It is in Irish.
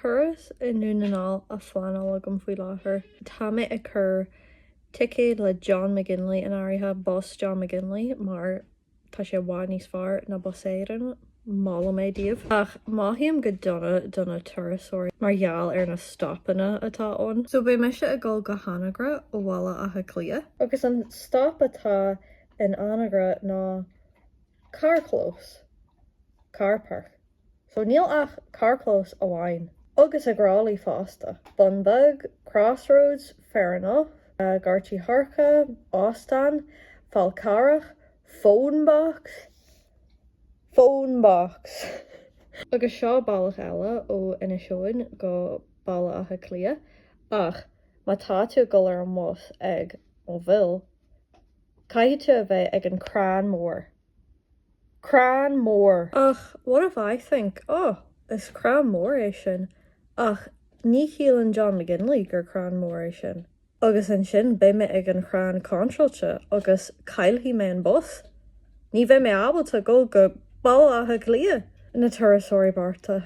Turas i nDún na nGall á phleanáil agam faoi láthair. Tá mé ag cur ticéad le John McGinley in áirithe, bus John McGinley, mar tá sé i bhfad níos fearr ná Bus Éireann, molaim é daoibh. Ach mothaím go dona do na turasóirí mar gheall ar na stopanna atá ann. So beidh mise ag dul go hAnagaire ó Bhaile Átha Cliath. Agus an stop atá in Anagaire ná carrchlós, car park. So níl ach carrchlós amháin. Agus i gCroithlí fosta. Bun Beag, Crossroads, fair enough, Gort Uí Shorcha, Óstán, Fál Carrach, Phone box, Phone box. Agus seo bealach eile ó Inis Eoghain go Baile Átha Cliath ach má tá tú ag dul ar an mbus ag Moville, caithfidh tú a bheith ag an crann mór. Crann mór! Ach what if I think, oh, is crann mór é sin, ach ní shíleann John McGinley gur crann mór é sin. Agus ansin beidh mé ag an chrann contráilte agus caillfidh mé an bus. Ní bheidh mé ábalta dul go Baile Átha Cliath! Na turasóirí bochta.